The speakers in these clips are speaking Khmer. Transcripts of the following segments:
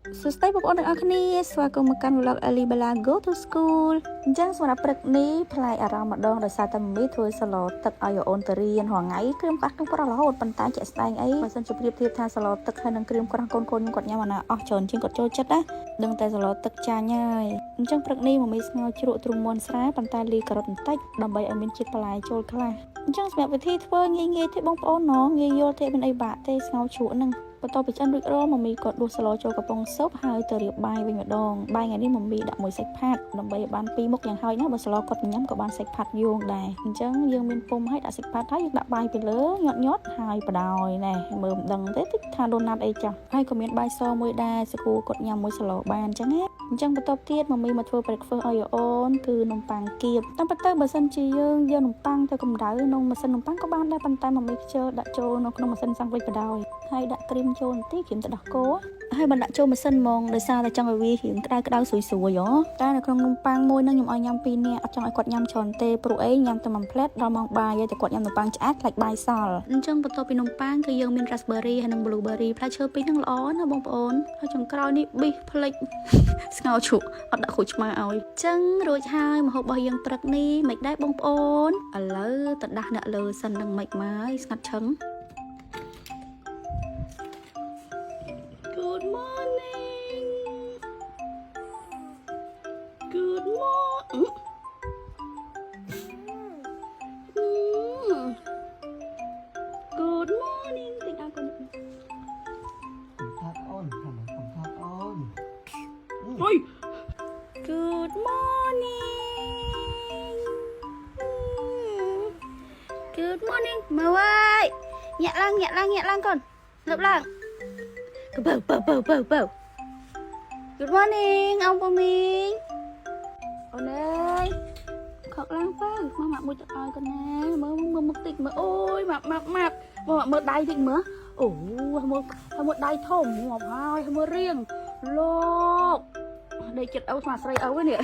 សួស្តីបងប្អូនទាំងអស់គ្នាស្វាគមន៍មកកាន់ vlog Ali Bella Go to School។ អញ្ចឹងសម្រាប់ព្រឹកនេះប្លែកអារម្មណ៍ម្ដងដោយសារតែមមីធ្វើសឡទឹកឲ្យអូនទៅរៀនរាល់ថ្ងៃក្រៀមក្រាស់ក្រៀមក្រោះរហូតប៉ុន្តែជាក់ស្ដែងអីបើសិនជាប្រៀបធៀបថាសឡទឹកហើយនឹងក្រៀមក្រោះកូនកូនខ្ញុំគាត់ញ៉ាំអាណាអស់ច្រើនជាងគាត់ចូលចិត្តណាដឹងតែសឡទឹកចាញ់ហើយអញ្ចឹងព្រឹកនេះមមីស្ងោរជ្រក់ទ្រូងមាន់ស្រាប៉ុន្តែលីការ៉ុតបន្តិចដើម្បីឲ្យមានជាតិបន្លែចូលខ្លះអញ្ចឹងសម្រាប់វិធីធ្វើងាយងាយទេបងប្អូនណងាយយល់ទេមានអីបាក់ទេស្ងោរជ្រក់ហ្នឹងបន្ទាប់ពីឆ្អិនរួចរាល់ម៉ាមីក៏ដួសស្លចូលកំប៉ុងស៊ុបហើយទៅរៀបបាយវិញម្ដងបាយថ្ងៃនេះម៉ាមីដាក់មួយសាច់ផាត់ដើម្បីឲ្យបានពីរមុខយ៉ាងហោចណាស់បើស្លគាត់ញ៉ាំក៏បានសាច់ផាត់យោងដែរអញ្ចឹងយើងមានពុំហើយដាក់សាច់ផាត់ហើយយើងដាក់បាយពីលើញាត់ញាត់ហើយបដោយណែមើលមិនដឹងទេតិចថាដូណាត់អីចាស់ហើយក៏មានបាយសមួយដែរសគូគាត់ញ៉ាំមួយស្លបានអញ្ចឹងណាអញ្ចឹងបន្ទាប់ទៀតម៉ាមីមកធ្វើ breakfast ឲ្យអូនគឺនំប៉័ងគៀបតាមពិតទៅបើសិនជាយើងយកនំប៉័ងទៅកម្ដៅក្នុងម៉ាស៊ីននំប៉័ងក៏បានដែរប៉ុន្តែម៉ាមីខ្ជិលដាក់ចូលនៅក្នុងម៉ាស៊ីនសាំងវិចបដោយហើយដាក់គ្រីមចូលបន្តិចគ្រីមទៅដោះគោហើយបានដាក់ចូលម៉ាស៊ីនហ្មងដោយសារតែចង់ឲ្យវារៀងក្តៅក្តៅស្រួយស្រួយហ៎តែនៅក្នុងនំប៉័ងមួយហ្នឹងខ្ញុំឲ្យញ៉ាំពីរនាក់អត់ចង់ឲ្យគាត់ញ៉ាំច្រើនទេព្រោះអីញ៉ាំតែមួយផ្លែតដល់ម៉ោងបាយហើយតែគាត់ញ៉ាំនំប៉័ងឆ្អែតខ្លាចបាយសល់អញ្ចឹងបន្ទាប់ពីនំប៉័ងគឺយើងមាន raspberry ហើយនិង blueberry ផ្លែឈើពីរហ្នឹងល្អណាស់បងប្អូនហើយចុងក្រោយនេះប៊ីសផ្លិច ស្ងោរជ្រក់អត់ដាក់ក្រូចឆ្មាឲ្យចឹងរួចហើយម្ហូបរបស់យើងព្រឹកនេះមិនដែរបងប្អូនឥឡូវទៅដាស់អ្នកលើសិននឹងមិនមកស្ងាត់ឈឹង Good morning. Good morning. Good morning តិចឲ្យកូន ថាអូនថាមកថាអូន អុយ Good morning. Good morning មើលអើយញាក់ឡើងញាក់ឡើងញាក់ឡើងកូនងើបឡើងកបើបើបើបើបើ Good morning អ៊ំពូមីងអូនអើយខកឡើងទៅមកម៉ាក់មួយទឹកឲ្យកូនណាមើលមើលមុខតិចមើលអូយម៉ាក់ម៉ាក់ម៉ាក់មកមើលដៃតិចមើលអូមើលមើលដៃធំងាប់ហើយមើលរៀងលោកដេកចិត្តឪស្មាស្រីឪនេះ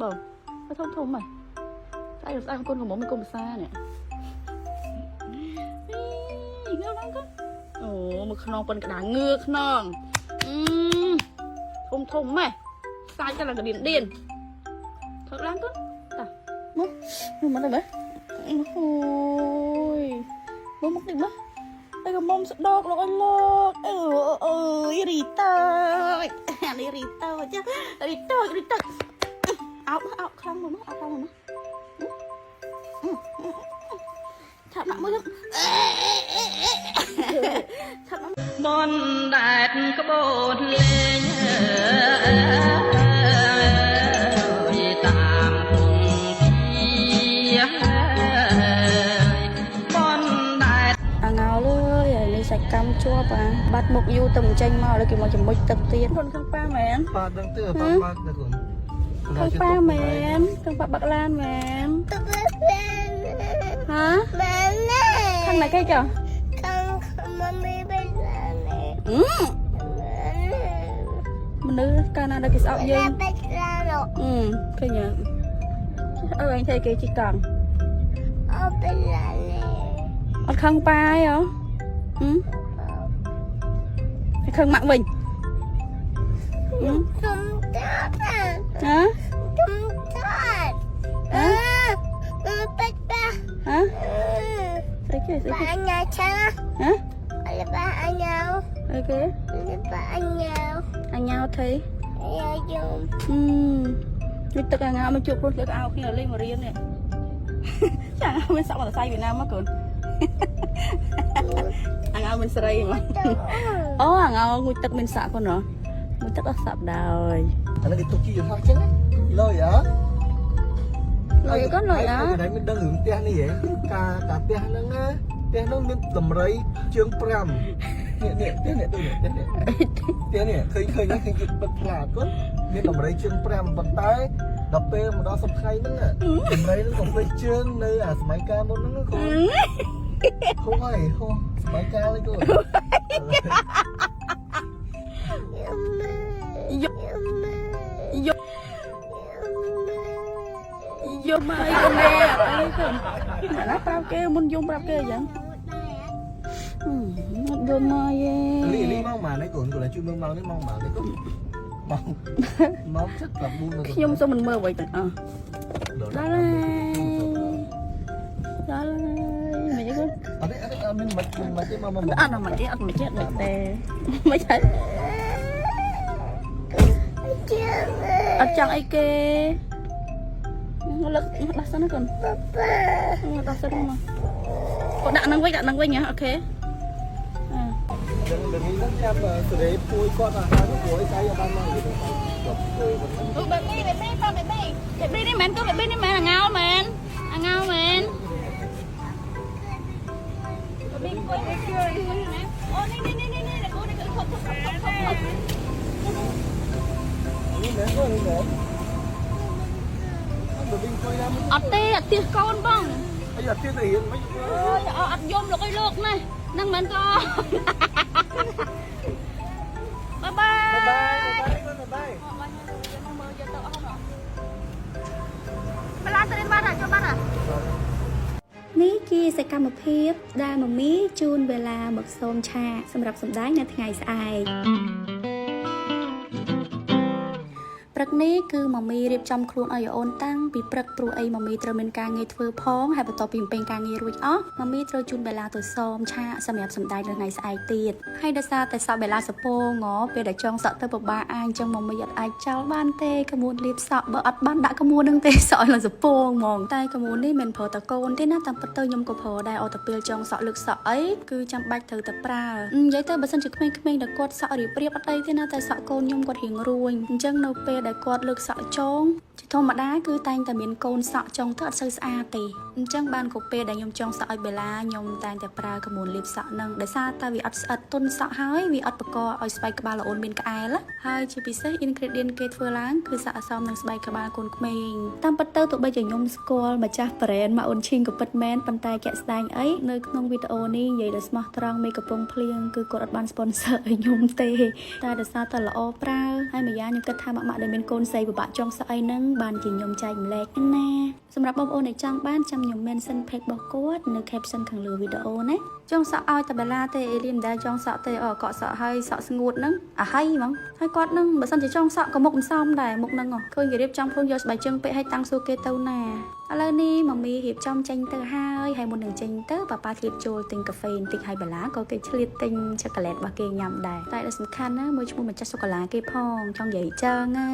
បងធំធំហ៎ស្អែកស្អែកកូនកំមុំមានកូនភាសានេះនេះងើឡើងកូនអូមើលខ្នងប៉ុនក្តារងើខ្នងអឺធំធំហ៎សាច់ទៅឡើងកឌៀនឌៀនថត់ឡើងកូនតាមកមកទៅមើលអូយមើលមុខតិចមើលអីកំមុំស្ដោកលោកអើយលោកអឺអើយរីតើអានេះរីតើចារីតើរីតើអោបអោបខ្លាំងមើលមកអោបខ្លាំងមើលមកឆាប់ណាក់មើលឆាប់ណាក់ បនដែតក្បូនលេងអើយតាមភងជាបនដែត អាងោលើយហើយនេះសាច់កម្មជាប់អាបាត់មុខយូរទៅមិនចេញមកឥឡូវគេមកចំណុចទឹកទៀតខ្លួនខាងប៉ាមែន ប៉ាដឹងទេប៉ាប៉ាដឹងខ្លួន ខាងប៉ាមែនខាងប៉ាបាក់ឡានមែនហ៎ខាងណាគេចុះអឺមនុស្សកាលណាដល់គេស្អប់យើងអឺឃើញអត់អើអញthấyគេជិះកង់អត់ខឹងប៉ាឯងហ៎ហឹមខឹងម៉ាក់វិញហឹមហ៎ហ៎ហ៎ស្អីគេស្អីគេហ៎អីគេអញញ៉ៅថៃហឹមនេះទឹកអាងោមកជួបខ្លួនទឹកអោគ្នាលេងមករៀននេះ ចាអាងោមានសក់មតសៃវៀតណាមមកកូនអាងោមានស្រីហ្មងអូអាងោងូចទឹកមានសក់កូនហ៎ងូចទឹកអស់សក់ដល់ អានេះគេទុកជីយន្តហោះចឹងលយអើ លុយកូនលុយអើ កន្លែងមានដឹងរឿងផ្ទះនេះហ៎កាកាផ្ទះហ្នឹងណាផ្ទះហ្នឹងមានដំរីជើង5នេះនេះផ្ទះនេះដូចនេះផ្ទះនេះផ្ទះនេះឃើញឃើញឃើញគេបិទផ្លាកូនមានដំរីជើង5ប៉ុន្តែដល់ពេលមកដល់សប្តាហ៍ហ្នឹងដំរីហ្នឹងក៏ភ្លេចជើងនៅអាសម័យកាលមុនហ្នឹងកូនហូហើយហូសម័យកាលនេះកូន យកយកយកមកអីកូននេះអត់អីកូនអ្នកណាប្រាប់គេមុនយំប្រាប់គេអញ្ចឹង យំមកយេ លីលីម៉ោងប៉ុន្មាននេះកូនកូនជួយមើលម៉ោងនេះម៉ោងប៉ុន្មាននេះកូនម៉ោងម៉ោង7:09នៅ ខ្ញុំសូមមិនមើលអ្វីទាំងអស់ដល់ហើយដល់ហើយមិនអីកូន អត់ទេអត់ទេអត់មានមិនមិនទេមកមក អត់អត់មិនទេអត់មិនទេអត់មិនទេមិនទេអត់ចង់អីគេលើកដោះសិនណាកូនដោះសិនមកកូនដាក់នឹងវិញដាក់នឹងវិញហ៎ okay ចឹងដល់នេះនឹងចាំសេរីពួយគាត់អាហារព្រោះអីស្អីអត់បានមកនិយាយទៅគាត់ធ្វើគាត់ អូ baby baby ប៉ា baby baby នេះមែនកូន baby នេះមែនអាងោមែនអាងោមែន baby អង្គុយអូនេះនេះនេះនេះកូននេះគឺខប់ខប់ខប់ខប់ នេះមែនកូននេះមែនអត់ទៅវិញអង្គុយណាមួយ អត់ទេអត់ទៀសកូនបង អីអត់ទៀតទៅរៀនមិន អូយអត់យំលោកអើយលោកណាហ្នឹងមិនកូន bye bye bye កូន bye មើលយកទៅអស់ហ៎បឡាទៅរៀនបាត់ហើយចូលបាត់ហើយ នេះជាសកម្មភាពដែលមមីជូនវេលាមកសូមឆាកសម្រាប់សម្ដែងនៅថ្ងៃស្អែកព្រឹកនេះគឺមមីរៀបចំខ្លួនឲ្យអូនតាំងពីព្រឹកព្រោះអីមមីត្រូវមានការងារធ្វើផងហើយបន្ទាប់ពីបំពេញការងាររួចអស់មមីត្រូវជូនបេឡាទៅសូមឆាកសម្រាប់សម្ដែងនៅថ្ងៃស្អែកទៀតហើយដោយសារតែសក់បេឡាសពងពេលដែលចងសក់ទៅពិបាកអាញអញ្ចឹងមមីអត់អាចចោលបានទេក្មួនលាបសក់បើអត់បានដាក់ក្មួននឹងទេសក់ឲ្យឡើងសពងហ្មងតែក្មួននេះមិនប្រើតកូនទេណាតាមពិតទៅខ្ញុំក៏ប្រើដែរអត់តែពេលចងសក់លើកសក់អីគឺចាំបាច់ត្រូវតែប្រើនិយាយទៅបើសិនជាក្មេងៗដែលគាត់សក់រៀបរៀបអត់អីទេណាតែសក់កូនខ្ញុំគាត់រៀងរួញអញ្ចឹងនៅពេលដែលគាត់លើកសក់ចងជាធម្មតាគឺតែងតែមានកូនសក់ចងទៅអត់សូវស្អាតទេអញ្ចឹងបានក៏ពេលដែលខ្ញុំចងសក់ឲ្យបេឡាខ្ញុំតែងតែប្រើក្មួនលាបសក់នឹងដោយសារតែវាអត់ស្អិតទន់សក់ហើយវាអត់បង្កឲ្យស្បែកក្បាលល្អូនមានក្អែលហើយជាពិសេស ingredient គេធ្វើឡើងគឺស័ក្តិសមនឹងស្បែកក្បាលកូនក្មេងតាមពិតទៅទោះបីជាខ្ញុំស្គាល់ម្ចាស់ brand មកអូនឈីងក៏ពិតមែនប៉ុន្តែជាក់ស្ដែងអីនៅក្នុងវីដេអូនេះនិយាយដោយស្មោះត្រង់មេកំពុងភ្លៀងគឺគាត់អត់បាន sponsor ឲ្យខ្ញុំទេតែដោយសារតែល្អប្រើហើយម្យ៉ាងខ្ញុំគិតថាម៉ាក់ៗដែលមានកូនស្រីពិបាកចងសក់អីហ្នឹងបានជាខ្ញុំចែកម្លែកហ្នឹងណាសម្រាប់បងប្អូនដែលចង់បានចាំខ្ញុំ mention page របស់គាត់នៅ caption ខាងលើវីដេអូណាចង់សក់ឲ្យតែបេឡាទេអេលីមិនដែលចង់សក់ទេអកក់សក់ហើយសក់ស្ងួតហ្នឹងអាហៃហ្មងហើយគាត់ហ្នឹងបើសិនជាចង់សក់ក៏មុខមិនសមដែរមុខហ្នឹងហ៎ឃើញគេរៀបចំខ្លួនយកស្បែកជើងពាក់ឲ្យតាំងសួរគេទៅណាឥឡូវនេះម៉ាមីរៀបចំចេញទៅហើយហើយមុននឹងចេញទៅប៉ាប៉ាធ្លាបចូលទិញកាហ្វេបន្តិចហើយបេឡាក៏គេឆ្លៀតទិញឆូកូឡេតរបស់គេញ៉ាំដែរតែដែលសំខាន់ណាមើលឈ្មោះម្ចាស់សូកូឡាគេផងចង់និយាយចឹងណា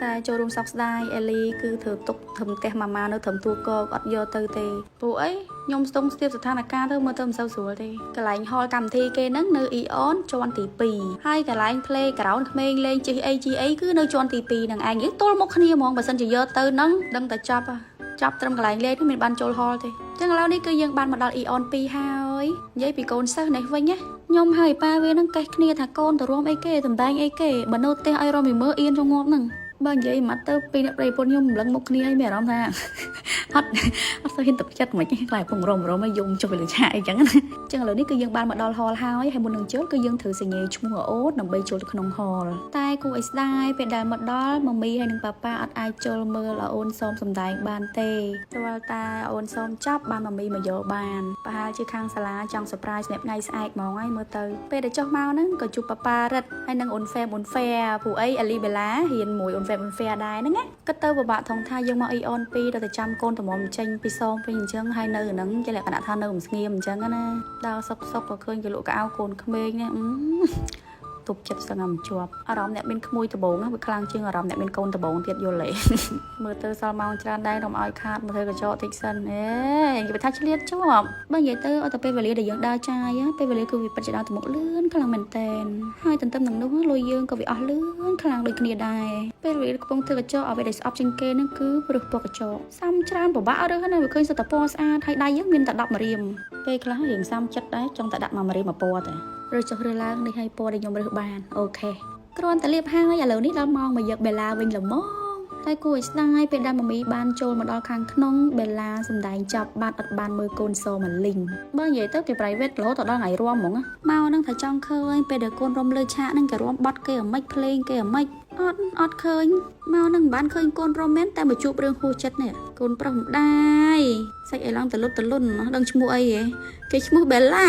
តែចូលរួមសោកស្ដាយអេលីគឺធ្វើទុកធ្វើផ្ទះម៉ាម៉ានៅត្រឹមទួលគោកអត់យកទៅទេព្រោះអីខ្ញុំស្ទង់ស្ទាបស្ថានភាពទៅមើលទៅមិនសូវស្រួលទេកន្លែងហលកម្មវិធីគេហ្នឹងនៅអ៊ីអនជាន់ទី2ហើយកន្លែង play ground ក្មេងលេងជិះអីជិះអីគឺនៅជាន់ទី2ហ្នឹងឯងយើងទល់មុខគ្នាហ្មងបើសិនជាយកទៅហ្នឹងដឹងតែចប់ហ่ะ ចាប់ត្រឹមកន្លែងលេងនោះមានបានចូលហលទេចឹងឥឡូវនេះគឺយើងបានមកដល់ Eon 2ហើយនិយាយពីកូនសិស្សនេះវិញណាខ្ញុំហើយប៉ាវានឹងកេះគ្នាថាកូនទៅរួមអីគេតំបែងអីគេបើនៅផ្ទះឲ្យរំពីមើលអៀនចងងាប់ហ្នឹងបើនិយាយមកទៅពីអ្នកប្តីប្រពន្ធខ្ញុំមិនលឹងមុខគ្នាឲ្យមានអារម្មណ៍ថា អត់អត់សូវហ៊ានទឹកចិត្តមិនខ្លាចពងរំរំឲ្យយំចុះពីលើឆាកអីចឹងណាចឹងឥឡូវនេះគឺយើងបានមកដល់ហលហើយហើយមុននឹងចូលគឺយើងត្រូវសញ្ញាឈ្មោះអូនដើម្បីចូលទៅក្នុងហលតែគួរឲ្យស្ដាយពេលដែលមកដល់ម៉ាមីហើយនិងប៉ាប៉ាអត់អាចចូលមើលអូនសូមសម្ដែងបានទេទាល់តែអូនសូមចប់បានម៉ាមីមកយកបានប្រហែលជាខាងសាលាចង់ surprise សម្រាប់ថ្ងៃស្អែកហ្មងហើយមើលទៅពេលដែលចុះមកហ្នឹងក៏ជួបប៉ាប៉ារិតហើយនិងអូនហ្វេមអូនហ្វែព្រោះអីអាលីបេឡារៀនមួយអូនហ្វេមអូនហ្វែដែរហ្នឹងណាគិតទៅពិបាកថងថាយើងមកអ៊ីអន2ដល់តែចាំកូនតម្រាំចេញពីសងវិញអញ្ចឹងហើយនៅហ្នឹងជាលក្ខណៈថានៅមិនស្ងៀមអញ្ចឹងណាដើរសុកសុកក៏ឃើញគេលក់កៅអៅកូនក្មេងនេះអឺទប់ចិត្តសឹងតែមិនជាប់អារម្មណ៍អ្នកមានក្មួយដបងវាខ្លាំងជាងអារម្មណ៍អ្នកមានកូនដបងទៀតយល់ទេ មើលទៅសល់ម៉ោងច្រើនដែររំឲ្យខាតមកធ្វើកញ្ចក់តិចសិនអេនិយាយថាឆ្លៀតជាប់បើនិយាយទៅអត់តែពេលវេលាដែលយើងដើរចាយពេលវេលាគឺវាពិតជាដើរទៅមុខលឿនខ្លាំងមែនតែនហើយទន្ទឹមនឹងនោះលុយយើងក៏វាអស់លឿនខ្លាំងដូចគ្នាដែរពេលវេលាកំពុងធ្វើកញ្ចក់អ្វីដែលស្អប់ជាងគេនឹងគឺព្រោះពណ៌កញ្ចក់សាំច្រើនពិបាករើសណាវាឃើញសិតតែពណ៌ស្អាតហើយដៃយើងមានតែ10ម្រាមពេលខ្លះរៀងសាំចិត្តដែរចង់តែដាក់មួយម្រាមមួយពណ៌តែរើសចុះរើសឡើងនេះហើយពណ៌ដែលខ្ញុំរើសបាន okay គ្រាន់តែលាបហើយឥឡូវនេះដល់ម៉ោងមកយកបេឡាវិញល្មមតែគួរឲ្យស្ដាយពេលដែលម៉ាមីបានចូលមកដល់ខាងក្នុងបេឡាសំដែងចប់បាត់អត់បានមើលកូនសូមកលីងបើនិយាយទៅគេ private រហូតដល់ថ្ងៃរាំហ្មងមកហ្នឹងថាចង់ឃើញពេលដែលកូនរំលើឆាកហ្នឹងគេរាំបត់គេអាម៉េចភ្លេងគេអាម៉េច អត់អត់ឃើញមកនឹងមិនបានឃើញកូនប្រុសមែនតែមកជួបរឿងហួសចិត្តនេះកូនប្រុសម្ដាយសាច់អីឡើងតលុតតលុនអត់ដឹងឈ្មោះអីហ៎គេឈ្មោះបេឡា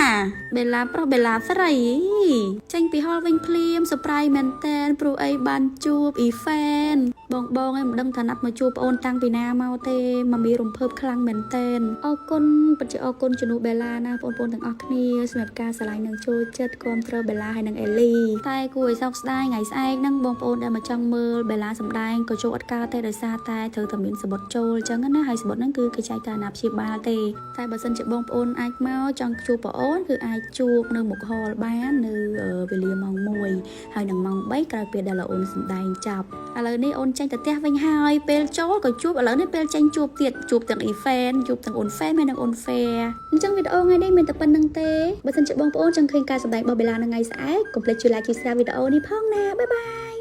បេឡាប្រុសបេឡាស្រីចេញពីហលវិញភ្លាម surprise មែនតែនព្រោះអីបានជួបអ៊ីហ្វែនបងបងឯងមិនដឹងថាណាត់មកជួបប្អូនតាំងពីណាមកទេមកមីរំភើបខ្លាំងមែនតែនអរគុណពិតជាអរគុណជំនួសបេឡាណាបងប្អូនទាំងអស់គ្នាសម្រាប់ការស្រឡាញ់និងចូលចិត្តគាំទ្របេឡាហើយនិងអេលីតែគួរឲ្យសោកស្ដាយថ្ងៃស្អែកហ្នឹងបងប្អូនដែលមកចង់មើលបេឡាសម្ដែងក៏ចូលអត់កើតទេដោយសារតែត្រូវតែមានសបុតចូលអញ្ចឹងណាហើយសបុតហ្នឹងគឺគេចែកតែអាណាព្យាបាលទេតែបើសិនជាបងប្អូនអាចមកចង់ជួបប្អូនគឺអាចជួបនៅមុខហលបាននៅវេលាម៉ោង1ហើយនឹងម៉ោង3ក្រោយពេលដែលអូនសម្ដែងចប់ឥឡូវនេះអូនចេញទៅផ្ទះវិញហើយពេលចូលក៏ជួបឥឡូវនេះពេលចេញជួបទៀតជួបទាំងអ៊ីហ្វែនជួបទាំងអូនហ្វែនហើយនិងអូនហ្វែអញ្ចឹងវីដេអូថ្ងៃនេះមានតែប៉ុណ្្នឹងទេបើសិនជាបងប្អូនចង់ឃើញការសម្ដែងរបស់បេឡានៅថ្ងៃស្អែកកុំភ្លេចជួយ like ជួយ share វីដេអូនេះផងណាbye bye.